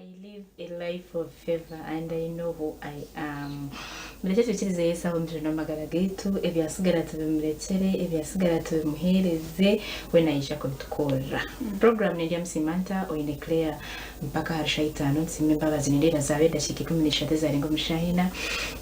I live a life of favor and I know who I am. Murekye twikirize Yesu abe omujuni w'amagara gaitu, ebyasigara tubimurekyere, ebyasigara tubimuheereze, we naija kubitukorera. Program nendya Musimanta oine Claire mpaka ahari shaaha itaano, nsiima embabazi nindeeba zaaba edakiika 13 ezarenga omu shaaha ina,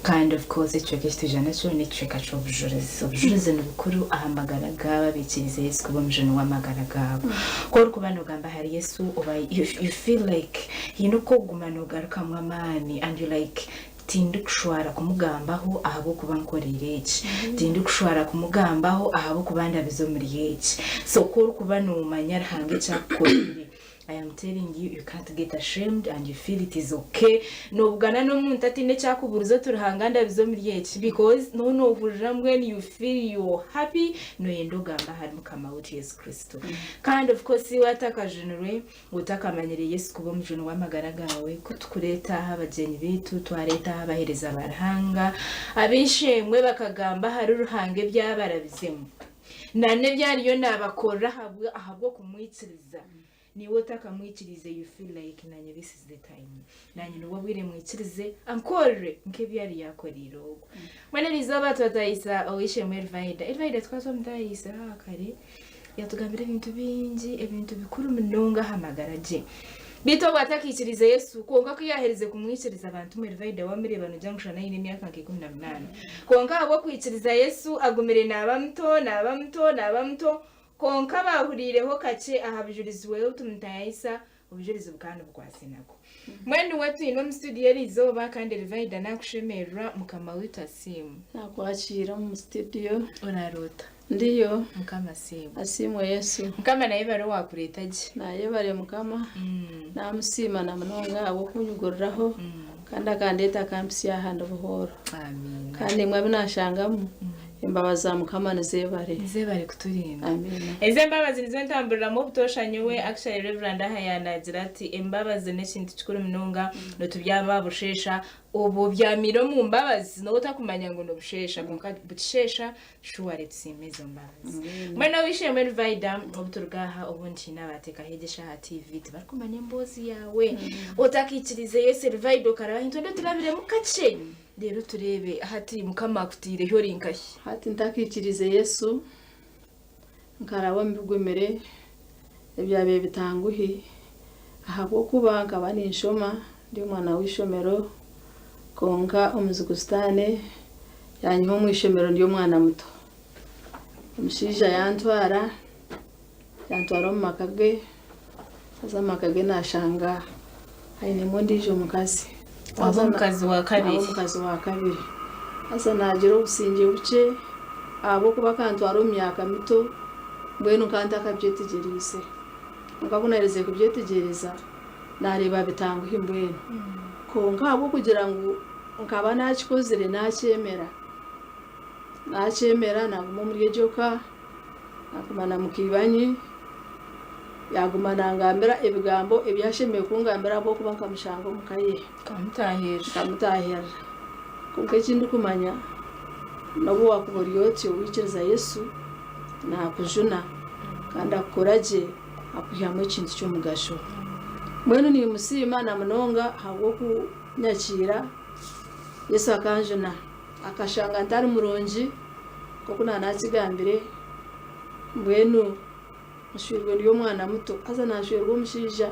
kandi of course ekicweka eki twija nakyo n'ekicweka ky'obujurizi. Obujurizi ni bukuru aha magara gaabo abaikiriize Yesu kuba omujuni w'amagara gaabo. Ku orikuba nogamba ahari Yesu oba you feel like haine oku okuguma nogarukamu amaani and you like tindikushwara kumugambaho ahabw'okuba ankoreire eki, tindikushwara kumugambaho ahabw'okuba andabize omuri eki. So ku orikuba nomanya Ruhanga eki akukoreire, I am telling you, you can't get ashamed and you feel it is okay. Nobugana n'omuntu ataine eki akubuuriza oti Ruhanga andabize omuri eki because noba nohurira mbwenu you feel you're happy noyenda ogambe ahari Mukama waitu Yesu Kristo. Kandi of course iwe atakajunirwe, otakamanyire Yesu kuba omujuni w'amagara gaawe, ku tukureeta aha abagyenyi baitu, twareeta aha abaheereza ba Ruhanga, ab'eishe-emwe bakagamba ahari Ruhanga ebi abarabizemu, na n'ebi ariyo naabakorera ahabw'okumwikiriza. Naiwe otakamwikiriize you feel like naanye this is the time, naanye nibwo bwire mwikirize ankorere nk'ebi ariyo akoreire ogwo. Mbwenu eriizooba twataahiisa ow'eishe-emwe Elvaida. Elvaida tukaba twamutaahiise aha kare. Yaatugambira ebintu bingi, ebintu bikuru munonga aha magara gye. Beitu obwo atakaikiriize Yesu, kwonka ku yaaherize kumwikiriza abantu mwe Rivaida wamureeba noogira ngu shana aine emyaka nka 18. Kwonka ahabw'okwikiriza Yesu, agumire naaba muto, naaba muto, naaba muto, kwonka baahuriireho kakye aha bujurizi bwe obu tumutaayayisa, Obujurizi bukaba nibukwatse nabwo. Mbwenu niwe twine omu studio eri izooba kandi Rivaida nakushemererwa Mukama waitu asiimwe. Nakwakiira omu studio. Oraroota. Ndiyo. Mukama asiimwe. Asiimwe Yesu. Mukama nayebare owakureeta gye. Nayebare Mukama. Namusiima na munonga ahabw'okunyiguriraho kandi akandeeta akampitsya aha ndi buhooro. Amiina. Kandi imwe abu nashangamu Embabazi za Mukama nizebare. Nizebare kuturinda. Amiina. Ezi embabazi nizo ntamburiramu obutoosha nyowe actually Reverand aha yanagira ati embabazi n'ekintu kikuru munonga nitubyama aha busheesha oba obyamiire omu mbabazi noba otakumanya ngu nobusheesha kwonka bukisheesha sure tusiime ezo mbabazi. Mbwenu ow'eishe-emwe Ruvaida obu turuga aha obundi haine abateekaho egyesha aha TV tibarikumanya emboozi yaawe otakaikiriize Yesu Ruvaida okaraba ahintu ondi oturabiremu kakye. Reero tureebe hati Mukama akutairehi ori nkahi? Hati ntakaikiriize Yesu, nkaraba omu bigumire ebyabaire bitanguhi ahabw'okuba nkaba ninshoma ndi omwana w'eishomero kwonka omuzigu Sitaane yanyiha omu ishomero ndi omwana muto. Omushaija yantwara, yantwara omu maka ge, haza omu maka ge nashanga ainemu ondiijo mukazi. Waaba omukazi wa kabiri. Naaba omukazi wa kabiri. Haza naagira obusingye bukye ahabw'okuba akantwara omu myaka mito, mbwenu nkaba ntakabyetegyereize. Kwonka ku naaherize kubyetegyereza, naareeba bitanguhi mbwenu. Kwonka ahabw'okugira ngu nkaba naakikozire naakyemera, Nakyemera naguma omuri egyo ka, naguma na mukaibanyi, yaguma nangambira ebigambo ebi ashemereire kungambira ahabw'okuba nkamushanga omu ka ye. Okamutaahirira. Nkamutaahirira. Kwonka eki ndikumanya, n'obu waakuba ori otyo waikiriza Yesu, naakujuna kandi akukora gye akwihamu ekintu ky'omugasho. Mbwenu niimusiima na munonga ahabw'okunyakiira, Yesu akanjuna. Akashanga ntari murungi nk'oku naanakigambire, mbwenu nshweirwe ndi omwana muto haza naashwerwa omushaija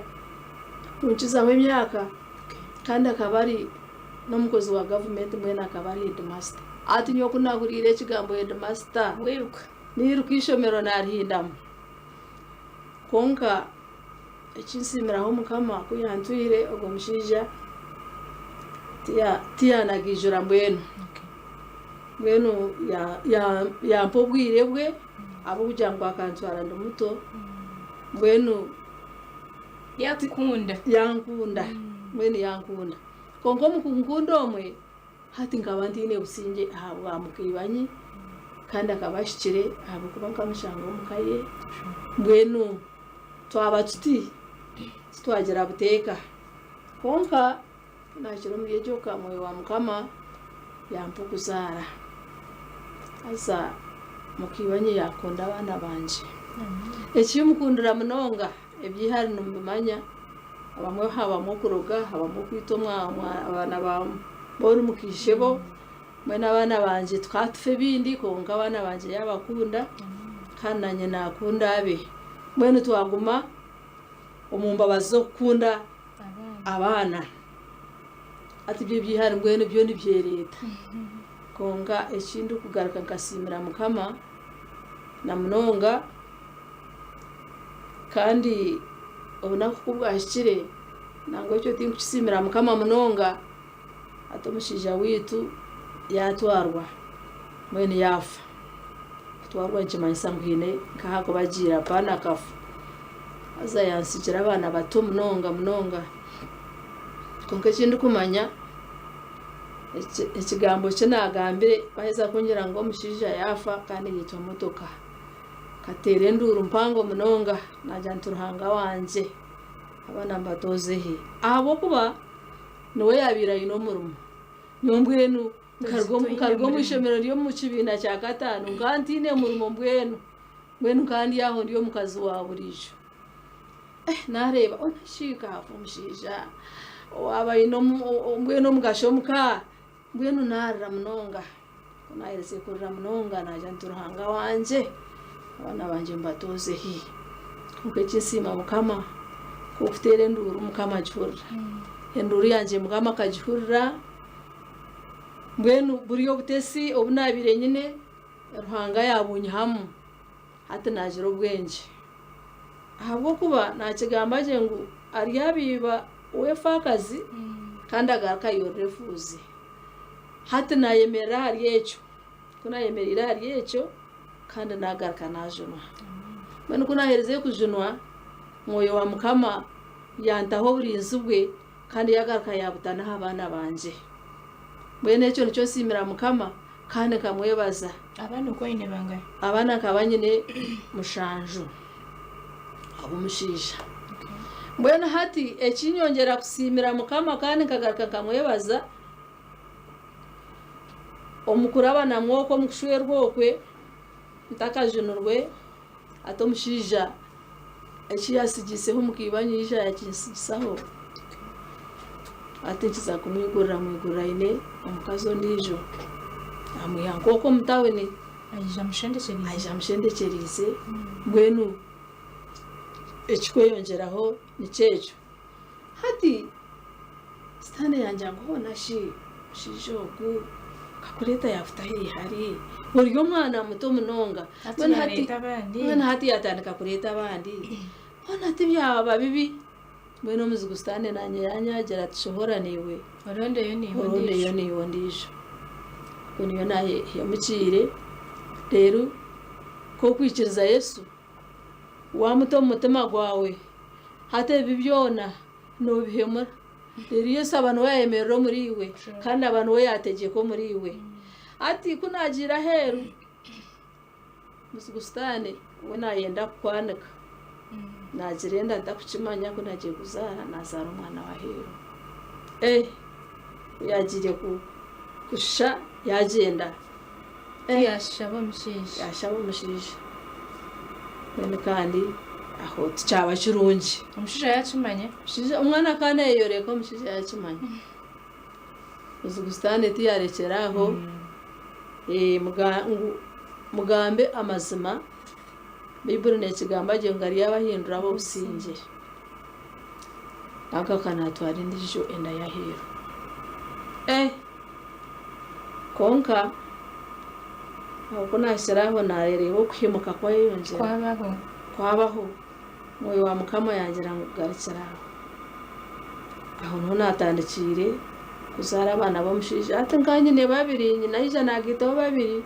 kunkizaho emyaka kandi akaba ari n'omukozi wa gavumenti mbwenu akaba ari heedimasita. Hati nyowe ku naahuriire ekigambo heedimasita, nairuka eishomero naarihindamu. Kwonka Eki nsiimiraho Mukama ku yantwire ogwo mushaija tiyaanagaijura mbwenu. Mbwenu yampa obwire bwe ahabw'okugira ngu akantwara ndi muto mbwenu Yaakukunda. Yankunda mbwenu yankunda. Kwonka omu kunkunda omwe Hati nkaba ntaine busingye ahabwa mukaibanyi kandi akaba ahikire ahabw'okuba nkamushanga omu ka ye. Mbwenu twaba tuti titwagira buteeka. Kwonka ku naahikire omuri egyo ka Mwoyo wa Mukama yampa okuzaara. Haza mukaibanyi yaakunda abaana bangye. Ekimukundira munonga eby'eihari nimubimanya. Abamwe habamu okuroga, habamu okwita abaana b'ori muka ishebo, mbwenu abaana bangye tukaba tufa ebindi kwonka abaana bangye yaabakunda kandi naanye naakunda abe. Mbwenu twaguma omu mbabazi z'okukunda abaana. Hati ibyo eby'eihari mbwenu byo nibyereeta. Kwonka eki ndikugaruka nkasiimira Mukama na munonga kandi obunaku ku bwahikire nangwa ekyo tinkukisiimira Mukama munonga, hati omushaija waitu yaatwarwa mbwenu yaafa. Kutwarwa nikimanyisa ngu haine nk'ahakuba agiire apaana akafa. Haza yantsigira abaana bato munonga munonga. Kwonka eki ndikumanya, ekigambo eki naagambire baaheza kungira ngu omushaija yaafa kandi yaitwa motoka. Nkateera enduuru mpango munonga naagira nti Ruhanga wangye abaana mbatooze hi? Ahabw'okuba niwe yaabaire aine omurimo. Nyowe mbwenu nkaruga omu ishomero ndi omu kibiina kya kataano nkaba ntaine murimo mbwenu. Mbwenu nkaba ndi aho ndi omukazi wa buriijo. Naareeba onakiika haafa omushaija owaaba aine mbwenu omugasho omu ka. Mbwenu naarira munonga. Ku naaherize kurira munonga naagira nti Ruhanga wangye, abaana bangye mbatooze hi? Kwonka eki nsiima Mukama, ku okuteera enduuru Mukama agihurira. Enduuru yangye Mukama akagihurira, mbwenu buri obutesi obu naabaire nyine, Ruhanga yaabunyihamu, hati naagira obwengye. Ahabw'okuba naakigamba gye ngu aryabiiba ow'efaakazi kandi agaruke ayorore efuuzi. Hati naayemerera ahari ekyo. Ku naayemereire ahari ekyo, kandi naagaruka naajunwa. Mbwenu ku naaherize kujunwa, Mwoyo wa Mukama yantaho oburinzi bwe kandi yaagaruka yaabuta n'aha baana bangye. Mbwenu ekyo nikyo nsiimira Mukama kandi nkamwebaza. Abaana oku oine bangahi? Abaana nkaba nyine mushanju ab'omushaija. Mbwenu hati ekinyongyera kusiimira Mukama kandi nkagaruka nkamwebaza, omu kurabanamu okwo omu kushwerwa okwe ntakajunirwe, hati omushaija eki yaatsigiiseho omu kiibanyi yaija yaakintsigisaho, hati nkiza kumwigurira mwigurira aine omukazi ondiijo, amwiha nk'okwo omu tawuni. Aija amushendekyereize. Aija amushendekyereize mbwenu ekikweyongyeraho nikyo ekyo. Hati Sitaane yangira ngu hoona shi omushaija ogu akakureeta yaakutaho eihari? Ori omwana muto munonga. Hati yaareeta abandi. Mbwenu hati yaatandika kureeta abandi. Hoona tibyaba bibi? Mbwenu omuzigu Sitaane naanye yaanyagira ati shohora naiwe. Orondeyo naiwe ondiijo. Orondeyo naiwe ondiijo. Obwo niyo naahemukiire. Reero ku okwikiriza Yesu, waamuta omu mutima gwawe, hati ebi byona noobihemura. Reero Yesu aba niwe yaayemerera omuriiwe, kandi aba niwe yaategyeka omuriiwe. Hati ku naagiire aheeru, muzigu Sitaane we naayenda kukwanika. Naagira enda ntakukimanya ku naagiire kuzaara, naazaara omwana w'aheeru. Eh! Ku yaagiire kushisha yaagyenda. Eh! Yaashaba omushaija. Yaashaba omushaija. Mbwenu kandi aho tikyaba kirungi. Omushaija yaakimanya? Omushaija, omwana akaba naayeyoreka omushaija yaakimanya. Muzigu Sitaane tiyarekyera aho, ngu mugambe amazima, Baiburi neekigamba gye ngu aryabahindura ab'obusingye. Agaruka naatwara endiijo enda y'aheeru. Eh! Kwonka aho ku naahikire aho naareeba okuhemuka kwayeyongyera. Kwabaho. Kwabaho. Mwoyo wa Mukama yangira ngu garukira aho. Aho niho naatandikiire kuzaara abaana b'omushaija. Hati nka nyine babiri, nyina yaija naagaitaho babiri,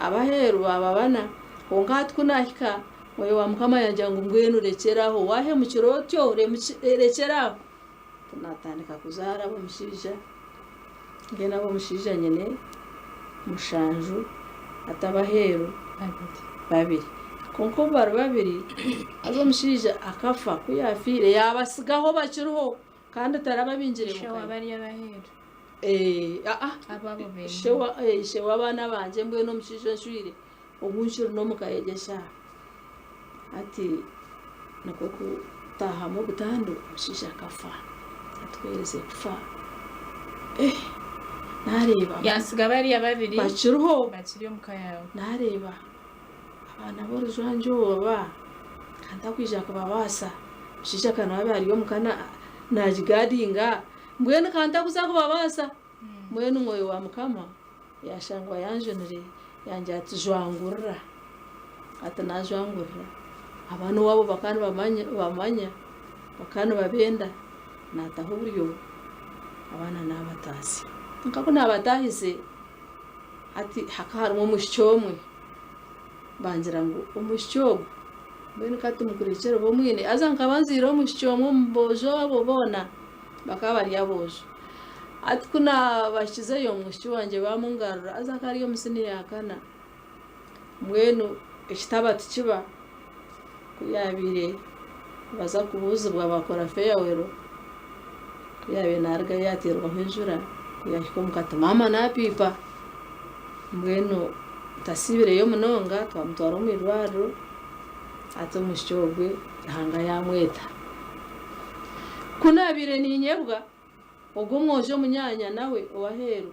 ab'aheeru baaba bana. Kwonka hati ku naahika, Mwoyo wa Mukama yangira ngu mbwenu rekyera aho, waahemukira otyo, rekyera aho. Naatandika kuzaara ab'omushaija, mbwenu ab'omushaija nyine mushanju hati ab'aheeru babiri. Kwonka obu bari babiri, haza omushaija akafa, ku yaafiire yaabatsigaho bakiriho kandi tarababingire Ishe muka ye. w'abari ab'aheeru? Aa, Ab'abo benyini. Ishe w'abaana bangye mbwenu omushaija onshwire, ogu nkiri n'omuka yegyesha. Hati nikwo ku. Taahamu obutandu omushaija akafa atuherize kufa eh nareeba Yasiga bariya babiri bakiriho bakiri omuka yaawe. Nareeba abaana b'orujwangye oba kantakwija kubabaasa omushaija ka nawe ari omuka nagigadinga mbwenu kantakuza kubabaasa mbwenu mwoyo wa mukama Yashangwa yanjunire yangira ati jwangurira. Ati najwangurira. Abaana owaabo bakaba nibabamanya, bakaba nibabenda, nataho oburyo abaana nabataasya. Kwonka ku naabatahize, hati hakaba harimu omwishiki omwe, bangira ngu omwishiki ogu mbwenu ka tumukurekyere obe omwine. Haza nkaba nzaire omwishiki omwe omu boojo abo boona, bakaba bari aboojo. Hati ku naabahikizeyo omwishiki wangye baamungarura haza akaba ari omu siniya ya kana. Mbwenu ekitaba tikiba, ku yaabaire baza kubuuzibwa bakora feyawero, ku yaabaire naarugayo yaateerwaho enjura, ku yaahika omuka ati maama naapiipa. Mbwenu ntasiibireyo munonga twamutwara omu irwariro, hati omwishiki ogwe Ruhanga yaamweta. Ku naabaire niinyebwa, Ogwo omwojo omunyaanya nawe ow'aheeru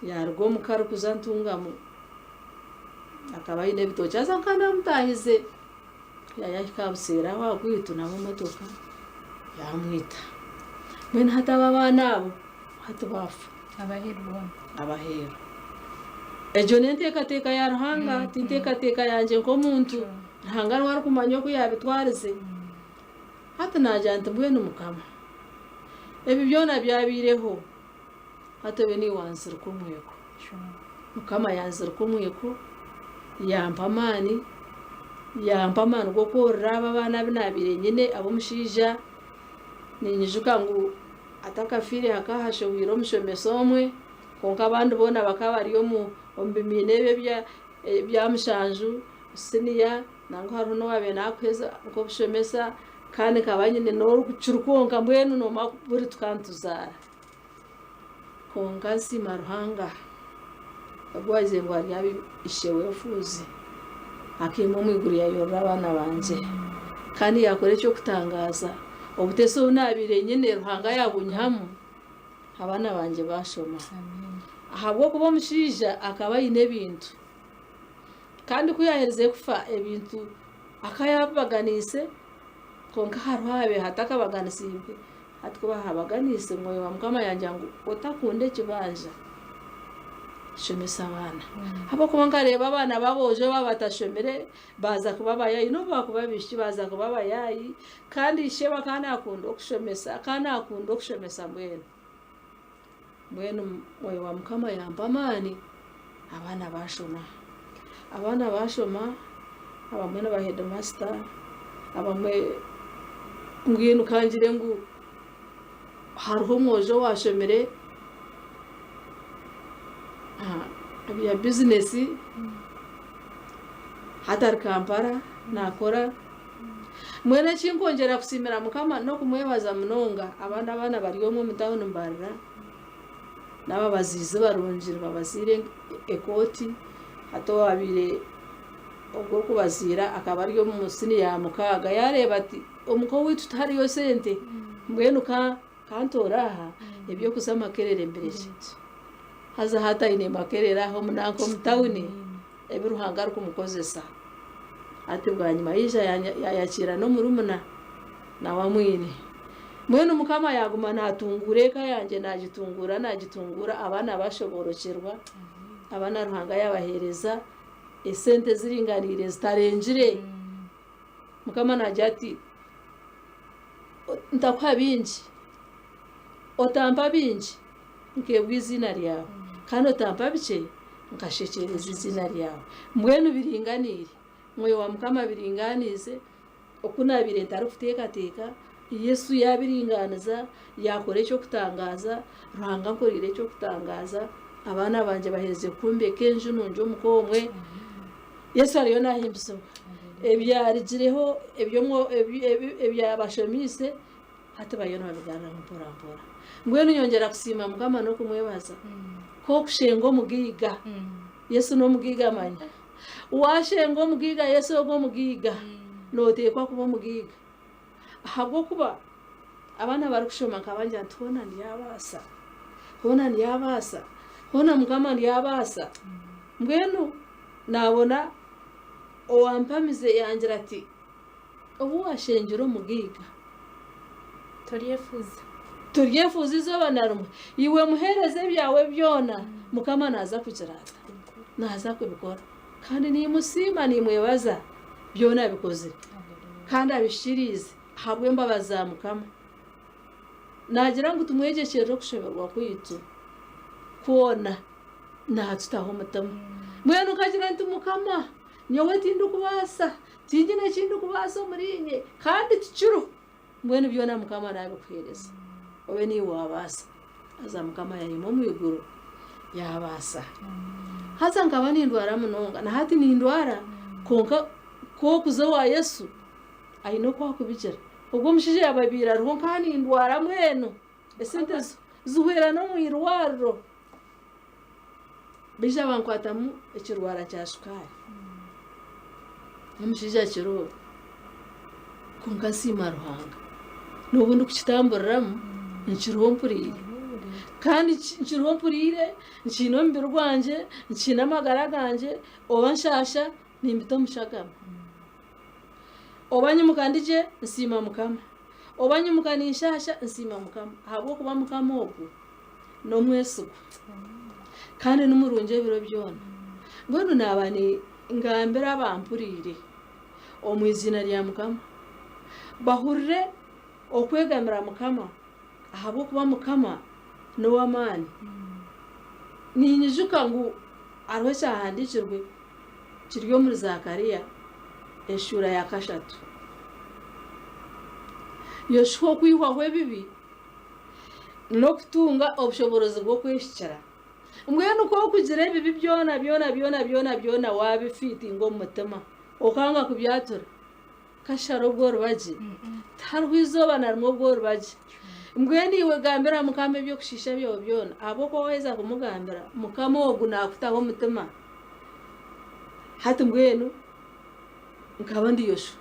yaaruga omuka arikuza Ntungamo. Akaba aine ebitookye haza nkaba naamutaahize. Ku yaahika aha buseere aho aha gwaitu nabwo emotoka yaamwita. Mbwenu hati abo abaana abo hati baafa. Abaheeru boona. Abaheeru. Egyo n'enteekateeka ya Ruhanga, ti nteekateeka yangye nk'omuntu. Ruhanga niwe arikumanya oku yaabitwarize. Hati naagira nti, Mbwenu Mukama, ebi byona byabaireho, hati obe niiwe wanzirika omweko. Mukama yanzirika omweko, yampa amaani, yampa amaani g'okworora abo abaana abu naabaire nyine ab'omushaija. Ninyijuka ngu atakafiire hakaba hashohwire omushomesa omwe, kwonka abandi boona bakaba bari omu bimiina ebi ebya mushanju, siniya. Nangwa hariho n'owaabaire naakuheeza nk'obushomesa kandi nkaba nyine n'orukiri kwonka mbwenu noomanya buri tukaba nituzaara. Kwonka nsiima Ruhanga ogu owaagize ngu aryaba ishe w'efuuzi akaima omu iguru yaayorora abaana bangye kandi yaakora eky'okutangaaza obuteesa obu naabaire nyine Ruhanga yaabunyihamu abaana bangye baashoma. Ahabw'okuba omushaija akaba aine ebintu. Kandi ku yaaherize kufa, ebintu akaba yaabibaganiise, kwonka hariho ahaabaire hatakabaganisiibwe. Hati ku baahabaganiise, Mwoyo wa Mukama yangira ngu, Otakunda ekibanja, shomesa abaana. Ahabw'okuba nkareeba abaana b'aboojo baaba batashomire, baaza kuba abayaayi, n'obu baakuba abaishiki baaza kuba abayaayi, kandi ishebo akaba naakunda okushomesa, akaba naakunda okushomesa mbwenu. Mbwenu Mwoyo wa Mukama yampa amaani, abaana baashoma. Abaana baashoma, abamwe niba hedimasita, abamwe mbwenu ka ngire ngu hariho omwojo owaashomire ebya bizinesi, hati ari Kampala naakora. Mbwenu ekinkwongyera kusiimira Mukama n'okumwebaza munonga, abandi abaana bari omwe omu tauni nibarira, n'aba abaziizi barungi nibabaziira ekooti, hati owaabaire ogwo orikubaziira akaba ari omu siniya ya mukaaga yaareeba ati omuka owaitu tihariyo sente mbwenu ka ntoore aha eby'okuza Makerere mbirekye. Haza hati aine Makerere aha omu nanka omu tauni. Ebi Ruhanga arikumukozesa. Hati bwanyima yaija yaayakiira n'omurumuna nawe amwine. Mbwenu Mukama yaaguma naatunguura eka yangye naagitunguura naagitunguura abaana baashoboorokyerwa, abaana Ruhanga yaabaheereza esente eziringaniire zitarengire. Mukama naagira ati, Ntakuha bingi, otampa bingi nkeebwa eiziina ryawe, kandi otampa bikye nkashekyereza eiziina ryawe. Mbwenu biringaniire, Mwoyo wa Mukama abiringaniize, oku naabaire ntarikuteekateeka, Yesu yaabiringaaniza, yaakora eky'okutangaaza, Ruhanga ankoreire eky'okutangaaza, abaana bangye baherize kwombeka enju nungi omuka omwe, Yesu ariyo naahimbisibwa. Ebyarugireho ebyabashomiise hati bariyo nibabigaruraho mpora mpora. Mbwenu nyongyera kusiima Mukama n'okumwebaza k'okushenga omugaiga. Yesu n'omugaiga manya. Waashenga omugaiga Yesu ogwo omugaiga. Nooteekwa kuba omugaiga. Ahabw'okuba abaana barikushoma nkaba ngira nti hoona ndyabaasa, hoona ndyabaasa, hoona Mukama ndyabaasa. Mbwenu naabona owampamize yangira ati, Obu waashengyera omugaiga. Toryefuuza. Toryefuuza eizooba na rimwe. Iwe muheereze ebyawe byona, Mukama naaza kugira ata? Naaza kubikora. Kandi niimusiima, niimwebaza byona abikozire kandi abihikiriize ahabw'embabazi za Mukama. Naagira ngu tumwegyekyerere okushoberwa kwaitu kwona, naatutaho omutima. Mbwenu nkagira nti, Mukama, nyowe tindikubaasa, tinyine eki ndikubaasa omuriinye, kandi tikiriho. Mbwenu byona Mukama naabikuheereza, obe niiwe waabaasa. Haza Mukama yaayema omu iguru, yaabaasa. Haza nkaba nindwara munonga, na hati nindwara, kwonka ku orikuza owa Yesu, aine oku akubigira. Ogwo omushaija yaaba abaire ariho nkaba nindwara mbwenu, esente zihwera n'omu irwariro. Baija bankwatamu ekirwara kya shukaari. N'omushaija akiriho. Kwonka nsiima Ruhanga. N'obu ndikukitamburiramu, nkiriho mpuriire. Kandi nkiriho mpuriire, nkiine omubiri gwangye, nkiine amagara gangye, oba nshaasha, nimbita omu shagama. Oba nyimuka ndi gye, nsiima Mukama. Oba nyimuka ninshaasha, nsiima Mukama. Ahabw'okuba Mukama ogwo n'omwesigwa kandi ni murungi ebiro byona. Mbwenu naaba ningambira abampuriire omu iziina rya Mukama, bahurire okwegamira Mukama, ahabw'okuba Mukama n'ow'amaani. Ninyijuka ngu hariho ekyahandiikirwe kiri omuri Zaakaria eshuura ya kashatu. Yoshua okwihwaho ebibi n'okutunga obushoboorozi bw'okwehikira. Mbwenu ku orikugira ebibi byona byona byona byona byona waabifiitinga omu mutima, okanga kubyatura, kashara obwo oriba gye? Tihariho izooba na rimwe obu oriba gye. Mbwenu iwe gambira Mukama eby'okushiisha byawe byona, ahabw'okuba waaheza kumugambira, Mukama ogu naakutaho omutima. Hati mbwenu nkaba ndi Yoshua.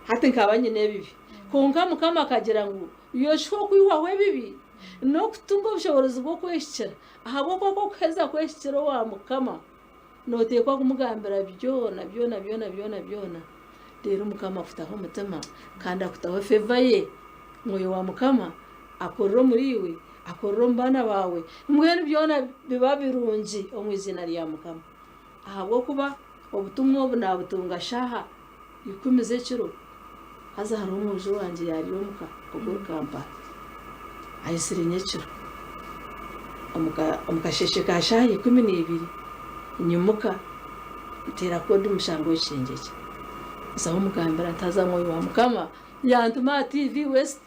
Hati nkaba nyine ebibi. Kwonka Mukama akagira ngu Yoshua okwihwaho ebibi n'okutunga obushoboorozi bw'okwehikira, ahabw'okuba ku orikuheza kwehikira owa Mukama, nooteekwa kumugambira byona byona byona byona byona, reero Mukama akutaho omutima kandi akutaho efeeva ye. Mwoyo wa Mukama akorera omuriiwe, akorera omu baana baawe, mbwenu byona biba birungi omu iziina rya Mukama. Ahabw'okuba obutumwa obu naabutunga shaaha ikumi z'ekiro, haza hariho omwojo wangye yaari omuka ogwo ori Kampala, aizire nyekiro. Omu kasheeshe ka shaaha 12, nyimuka nteera kodi mushango w'ekishengye kye. Nzaho mugambira nti haza Mwoyo wa Mukama yantuma aha TV West.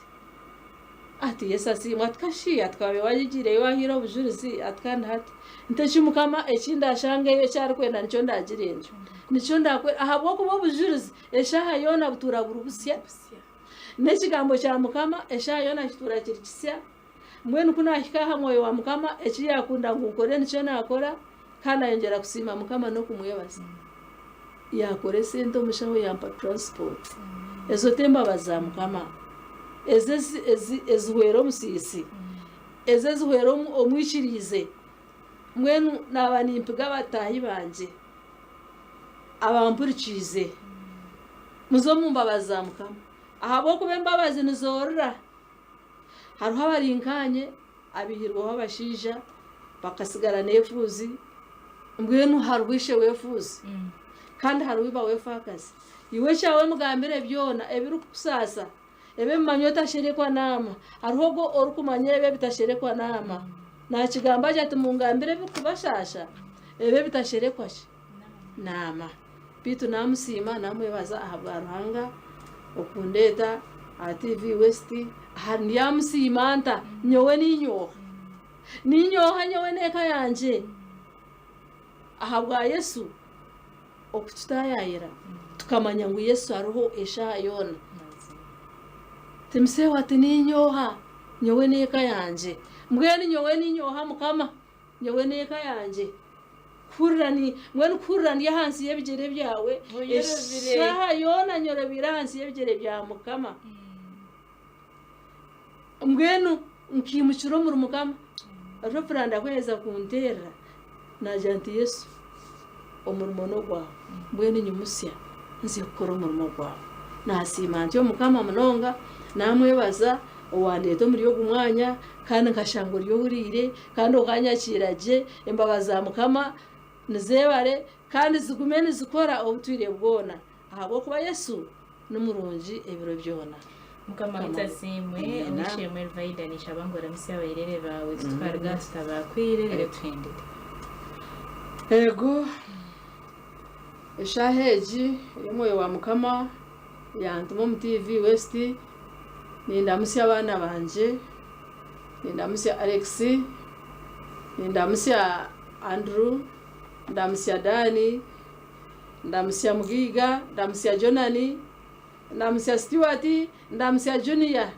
Ati Yesu asiimwe, ati kashi, ati ka waabaire wagiireyo waahaire obujurizi, ati kandi hati nti eki Mukama eki ndaashangeyo eki arikwenda nikyo ndaagire ntyo. Nikyo ndaakore ahabw'okuba obujurizi eshaaha yoona butuura buri busya. N'ekigambo kya Mukama eshaaha yoona kituura kiri kisya. Mbwenu ku naahika aha Mwoyo wa Mukama eki yaakunda ngu nkore nikyo naakora, kandi naayongyera kusiima Mukama n'okumwebaza. Yaakora esente omushaho yampa transport. Ezo t'embabazi za Mukama? Ezo ezihwera omusiisi? Ezo ezihwera omwikiriize? Mbwenu naaba nimpiga bataahi bangye abampurikiize, muze omu mbabazi za Mukama ahabw'okuba embabazi nizoorora. Hariho abari nkaanye abaihirweho abashaija bakasigara n'efuuzi, mbwenu hariho ishe w'efuuzi kandi hariho iba w'efaakazi. Iwe ekyawe mugambire byona ebirikukusaasa, ebi ebimanywa otasherekwa naama. Hariho ogwo orikumanya ebi ebitasherekwa naama. Naakigamba gye ati mungambire ebirikubashaasha, ebi ebitasherekwa ki? Naama. Beitu naamusiima naamwebaza ahabwa Ruhanga okundeeta aha TV West. Aha ndyamusiima nta? Nyowe niinyooha. Niinyooha nyowe n'eka yangye ahabwa Yesu okututaayaayira tukamanya ngu Yesu ariho eshaaha yoona. Timotheo ati niinyooha nyowe n'eka yangye. Mbwenu nyowe niinyooha Mukama nyowe n'eka yangye. Kuhurira ni, mbwenu kuhurira ndi ahansi y'ebigyere byawe, Oyorobire. eshaaha yoona nyorobeire ahansi y'ebigyere bya Mukama. Mbwenu nkaimukira omuri Mukama. Reverand ku yaaheza kunteerera, naagira nti, Yesu, omurimo n'ogwawe, mbwenu nyimutsya nze kukora omurimo gwawe. Naasiima ntyo Mukama munonga, naamwebaza owandeeta omuri ogu mwanya, kandi nkashanga ori ohuriire, kandi okanyakiira gye, embabazi za Mukama nizeebare, kandi zigume nizikora obutwire bwona, ahabw'okuba Yesu ni murungi ebiro byona. Mukama Mukama waitu asiimwe. Amina. Ow'eishe-emwe Ruvaida ninshaba ngu oramutsye abaherere baawe titukaruga aha tutabakwire reero tuhendere. Ego, eshaaha egi ey'Omwoyo wa Mukama yantuma omu TV West, nindamutsya abaana bangye, nindamutsya Alex, nindamutsya Andrew, ndamutsya Dan, ndamutsya Mugaiga, ndamutsya Jonani, Ndamutsya Stuart, ndamutsya Junior.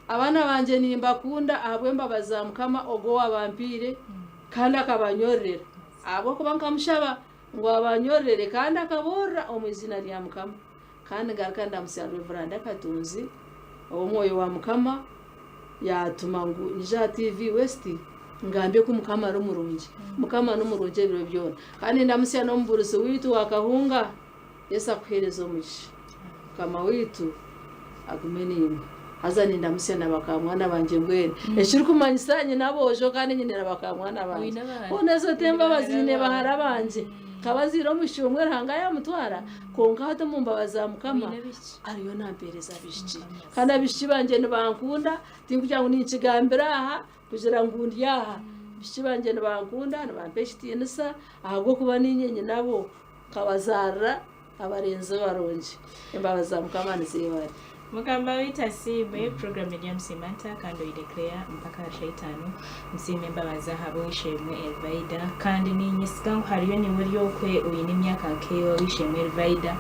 Abaana bangye nimbakunda ahabw'embabazi za Mukama ogwo owabampiire kandi akabanyororera. Ahabw'okuba nkamushaba ngu abanyororere kandi akaboorora omu iziina rya Mukama. Kandi ngaruka ndamutsya Rev. Katunzi ow'Omwoyo wa Mukama yaatuma ngu nyije aha TV West ngambe ku Mukama ari murungi. Mukama ni murungi ebiro byona. Kandi ndamutsya n'omubuurizi waitu wa Kahunga. Yesu akuheereze omugisha. Mukama waitu agume naimwe. Haza nindamutsya na bakamwana bangye mbwenu. Ekirikumanyisa nyine aboojo kandi nyine na bakamwana bangye. Oine abahara. Hoona ezo t'embabazi Oine nyine bahara bahara bangye. Nkaba nzaire omwishiki omwe Ruhanga yaamutwara, kwonka hati omu mbabazi za Mukama Oine abaishiki. ariyo nampeereza abaishiki. Mukama Kandi abaishiki bangye nibankunda, tinkugira ngu ninkigambira aha kugira ngu ndi aha. Abaishiki bangye nibankunda, nibampa ekitiinisa ahabw'okuba niinye nyinabo. Nkabazaarira abarenzi barungi. Embabazi za Mukama nizeebare. Mukama waitu asiimwe. Program eri aha Musiimanta kandi oine Claire mpaka aha shaaha itaano. Nsiima embabazi ahabw'ow'eishe-emwe Elvaida kandi niinyesiga ngu hariyo naiwe ori okwe oine emyaka nk'ey'ow'eishe-emwe Elvaida.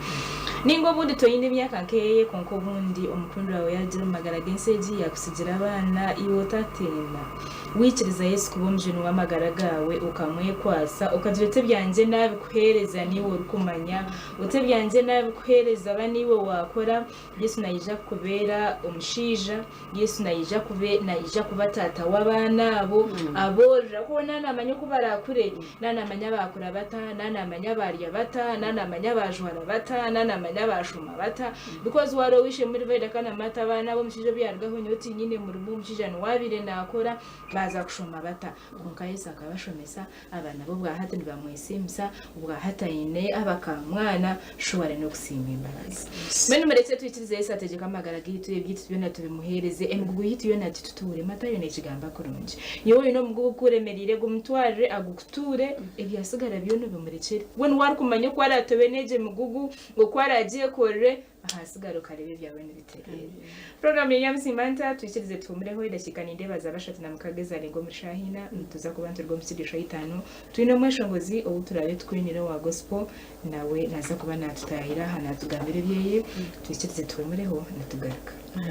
Nainga obundi toine emyaka nk'eye kwonka obundi omukundwa waawe yaarugira omu magara g'ensi egi yaakutsigira abaana iwe otatiina. Waikiriza Yesu kuba Omujuni w'amagara gaawe, okamwekwatsa, okagira oti ebyangye naabikuheereza niiwe orikumanya, oti ebyangye naabikuheereza ba niiwe waakora, Yesu naija kukubeera omushaija, Yesu naija kube naija kuba taata w'abaana abo, aboorora ahabw'okuba naaba naamanya oku baraakure, naaba naamanya baakura bata, naaba naamanya baarya bata, naaba naamanya baajwara bata, naaba naamanya baashoma bata. Because wareeba ow'eishe-emwe Rivaida ka namata abaana be omushaija obu yarugaho nyowe tinyine murimo omushaija niwe abaire nakora baaza kushoma bata? Kwonka Yesu akabashomesa abaana be obwahati nibamwesiimisa obwahati aine abakamwana shuware n'okusiima embabazi. Mbwenu murekye twikirize Yesu ategyeke amagara gaitu ebyaitu byona tubimuheereze emigugu yaitu yoona agitutuure Matayo nekigamba kurungi nyowe oine omugugu ogukuremereire gumutwarire agukutuure ebyasigara byona obimurekyere we niwe arikumanya oku aratobe n'egyo emigugu Oku araagyekorere, ahasigara okareeba ebyawe nibitereera. Puroguraamu ya Nyamusimba Twikirize tuhuumureho edakiika nindeeba zaaba 36 ezaarenga omuri shaaha ina. Nituza kuba nituruga omu studio shaaha itaano. Twine omweshongozi ou turaabe tukwinire owa gospel, nawe naaza kuba naatutaahira aha naatugambira ebyeye. Twikirize tuhuumureho nitugaruka.